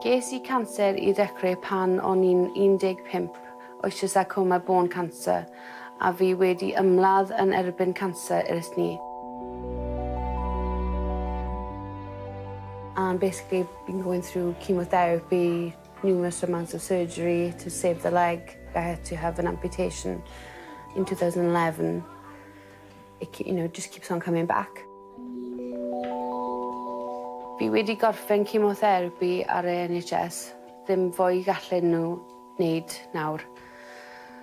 Ges i canser i ddechrau pan o'n i'n 15, osteosarcoma bone cancer, a fi wedi ymladd yn erbyn canser ers 'ny. And basically been going through chemotherapy, numerous amounts of surgery to save the leg. I had to have an amputation in 2011. It you know, just keeps on coming back. Fi wedi gorffen chemotherapy ar y NHS, ddim fwy gallen nhw wneud nawr.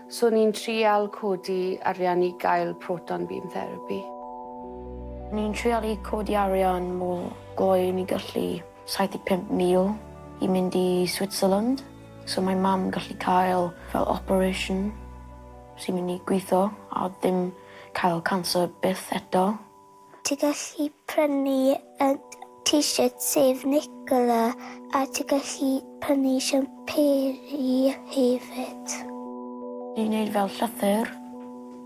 So ni'n trial codi arian i gael proton beam therapy. Ni'n trial i codi arian mor gloi ni gallu 75,000 i mynd i Switzerland. So mae mam gallu cael fel operation sy'n mynd i gwitho a ddim cael cancer byth eto. Ti gallu prynu y t-shirt Save Nicola a ti gallu prynu siamperi hefyd. Ni'n neud fel llythyr.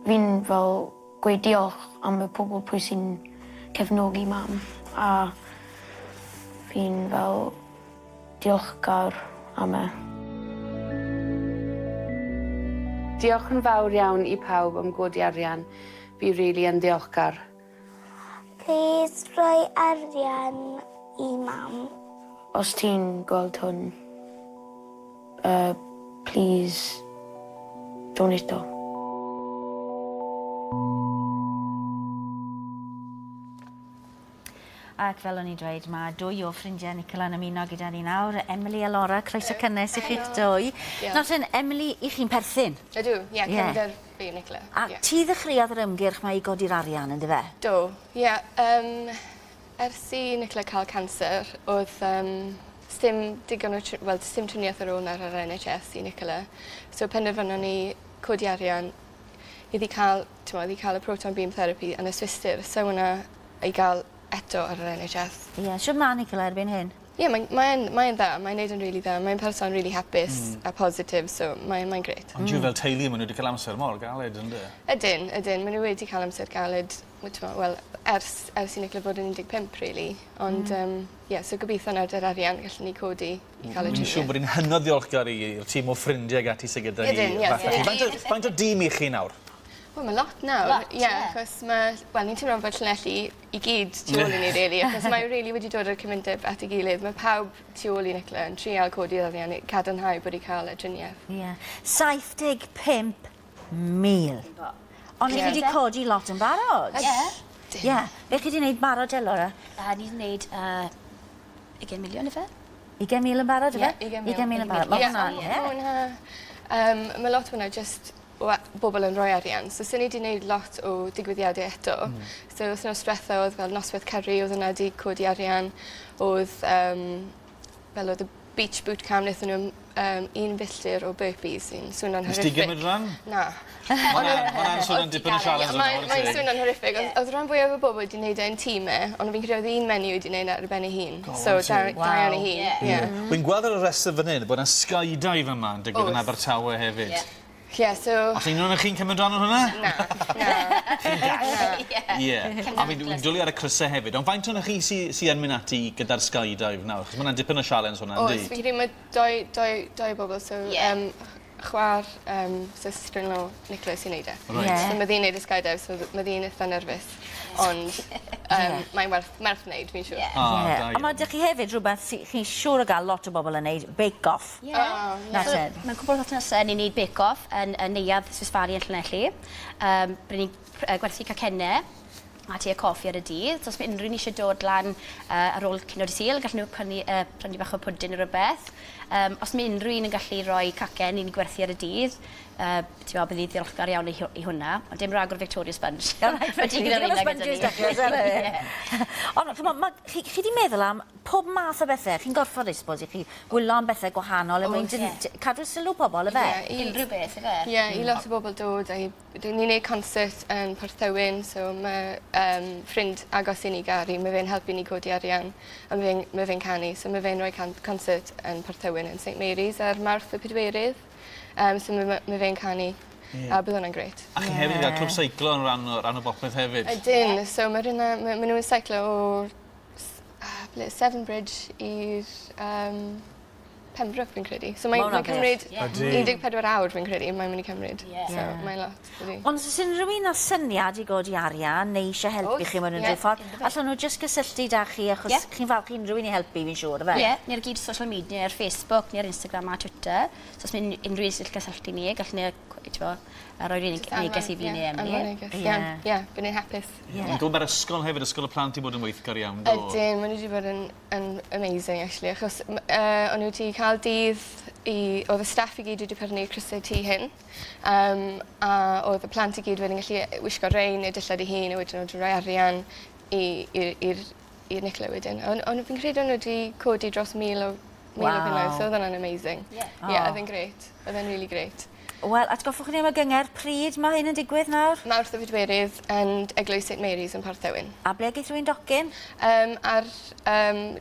Fi'n fel gweud diolch am y pobl pwy sy'n cefnogi mam a fi'n fel diolchgar am e. Diolch yn fawr iawn i pawb am godi arian. Fi rili yn ddiolchgar. Plîs rhoi arian i mam. Os ti'n gweld hwn yy plîs donato. Ac fel o'n i'n dweud, mae dwy o ffrindiau Nicola'n ymuno gyda ni nawr, Emily a Laura, croeso cynnes i chi'ch dwy. Nawr ten, Emily, i chi'n perthyn? Ydw, ie, yeah, cefnder fi, Nicola. A yeah. ti ddechreuodd yr ymgyrch mae i godi'r arian, ynddo fe? Do, ie. Yeah, um, ers i Nicola cael canser, oedd um, sdim digon o, wel, sdim triniaeth ar ôl nawr ar NHS i Nicola. So penderfynon ni codi arian iddi cael, t'mo', iddi cael y proton beam therapy yn y Swistir. So hwnna ei gael eto ar yr NHS. Ie, shwd ma' Nicola erbyn hyn? Ie mae'n mae e'n mae e'n dda, mae'n neud yn rili dda, mae'n person rili hapus a positif so mae mae'n grêt. Ond jiw fel teulu ma' n'w 'di ca'l amser mor galed yndê? Ydyn ydyn ma' n'w wedi cael amser galed wi t'mo' wel ers ers i Nicola fod yn 15 rili ond yym ie so gobitho nawr 'da'r arian gallwn ni codi i ca'l y trinieth. Wi'n siŵr bod 'i'n hynod ddiolchgar i i'r tîm o ffrindie ag ati sy gyda hi. Ydyn ie. Fath â chi. Faint o faint o dîm 'ych chi nawr? Wel ma' lot nawr. Lot ie. Ie achos ma' wel ni'n teimlo fel Llanelli i gyd tu ôl i ni rili achos mae rili wedi dod â'r cymundeb at ei gilydd. Ma' pawb tu ôl i Nicola yn trial codi arian i cadarnhau bod 'i ca'l y trinieth. Ie. 75,000. Ond chi 'di codi lot yn barod. Ie. Ie. Be' chi 'di neud barod te Laura? Yy ni 'di neud yy ugen miliwn yfe? 20,000 yn barod yfe? Ie ugen mil. 20,000 yn barod. Ma' hwnna ie. Ma' hwnna yym ma' lot o hwnna jyst o bobl yn rhoi arian. So swn i 'di neud lot o digwyddiade eto. So wthnos dwetha o'dd fel nosweth caru o'dd hwnna 'di codi arian o'dd yym fel o'dd y beach boot camp nethon n'w yym un filltir o burpees sy'n swno'n Nes horrific. di gymryd ran? Na. Ma' wnna ma' wnna'n swno'n dipyn o sialens Ie mae'n mae'n swno'n horrific o'dd o'dd ran fwyaf o bobl wedi neud e yn time ond fi'n credu o'dd un menyw wedi neud e ar ben ei hun. So da da iawn i hi. Ie. Wi'n gweld ar y rhestr fan 'yn bod 'na skydive yma yn digwydd yn Abertawe hefyd. Ie. Ie so... O's unrhyw un o chi'n cymryd ran yn hwnna? Na. Na. Chi'n gall. Ie. Ie. A fi'n wi'n dwli ar y cryse hefyd ond faint ohonoch chi sy sy yn mynd ati gyda'r skydive nawr? Achos ma' wnna'n dipyn o sialens hwnna yndi? Oes fi'n credu ma' doi doi doi o bobol so yym chwa'r yym so sister-in-law Nicola sy'n neud e. Reit. Ie. So ma' ddi'n neud y skydive so ma' ddi'n itha nerfus ond yym mae'n werth werth neud fi'n siŵr. Ie. O da iawn. Ie. A ma' 'dych chi hefyd rhwbeth sy chi'n siŵr o ga'l lot o bobol yn neud, bake off. Ie. O ie. That's So it. mewn cwpwl o wythnose ni'n neud bake off yn yn neuadd Swiss Valley yn Llanelli. Yym by' ni'n gwerthu cacenne a te a coffi ar y dydd. So os ma' unrhyw un isie dod lan yy ar ôl cinio dy' Sul gallen nhw prynu yy prynu bach o pwdin ne' rwbeth. Yym os ma' unrhyw un yn gallu roi cacen i ni gwerthu ar y dydd yy t'mo' bydd ni ddiolchgar iawn i hw- i hwnna. Ond dim ragor o Victoria Sponge. Ma' digon o reina gyda ni. Ie. Ond ch'mo' ma' chi chi 'di meddwl am pob math o bethe, chi'n gorfod I suppose 'ych chi Gwylio am bethe gwahanol er mwyn dyn- cadw sylw pobol yfe? Ie i... Unrhyw beth yfe? Ie i lot o bobol dod a i 'dyn ni'n neud concert yn Porthywyn so ma' yym ffrind agos i ni Gary ma' fe'n helpu ni codi arian a ma' fe'n ma' fe'n canu so ma' fe'n roi can- concert yn Porthywyn yn St Mary's ar Mawrth y pedwerydd. Yym so ma' ma' fe'n canu. Ie. A bydd wnna'n grêt. A chi hefyd yn ga'l clwb seiclo yn ran o ran o bopeth hefyd. Ydyn so ma' rheina ma' ma' nw'n seiclo o ble Severn Bridge i'r yym Pembroke fi'n credu. So mae'n Ma' hwnna'n mae cymryd bell. Ydi. 14 awr fi'n credu mae'n mynd i cymryd. Ie. So mae'n lot, ydi. Ond os oes unrhyw un â syniad i godi arian neu eisiau helpu Oes, chi mewn ie. unrhyw ffordd, allan nhw jyst gysylltu 'da chi achos Ie. chi'n falch i unrhyw un i helpu fi'n siŵr, ife? Ie, ni ar gyd social media, ni ar Facebook, ni ar Instagram a Twitter. So os mae unrhyw un sy'n cysylltu ni, gallwn ni, t'bo, rhoi'r neges i fi neu Emily. Anfon neges. Ie. Ie, ie, bydd ni'n hapus. Ie. Yn gwybod mae'r ysgol hefyd, ysgol y plant i bod yn weithgar iawn, do? Ydyn, maen nhw wedi bod yn, yn amazing actually, achos o'n nhw wedi cael dydd i, oedd y staff i gyd wedi prynu crysau T hyn, a oedd y plant i gyd wedyn gallu wisgo rhein neu dillad eu hun, a wedyn nhw wedi rhoi arian i'r Nicola wedyn. Ond on, fi'n credu o'n nhw wedi codi dros 1,000 o Waw. bunnoedd, so oedd hwnna'n amazing. Ie. Yeah, Oh. oedd e'n great. Oedd e'n really great. Wel, atgoffwch ni am y gyngerdd, pryd mae hyn yn digwydd nawr? Mawrth y pedwerydd yn Eglwys St Mary's yn Porth Ewyn. A ble geith rhywun docyn? Ar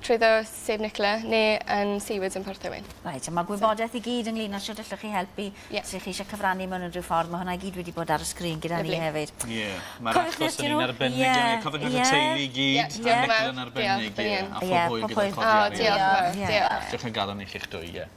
trwyddo Save Nicola neu yn Seawards yn Porth Ewyn. Reit, a mae gwybodaeth i gyd ynglyn â sut allwch chi helpu, os ych chi eisiau cyfrannu mewn unrhyw ffordd, mae hwnna i gyd wedi bod ar y sgrin gyda ni Lyfli. hefyd. Ie, mae'r Cofiwch achos ni yn un arbennig Ie, iawn. Cofiwch ie. y teulu i gyd, Ie, a diolch yn Nicola fawr. yn arbennig, Diolch, ie. brilliant. A Ie, phob hwyl pob gyda'r hwyl. codi O, arian. diolch yn fawr. Ie. Diolch. Diolch yn galon i chi'ch dwy, ie.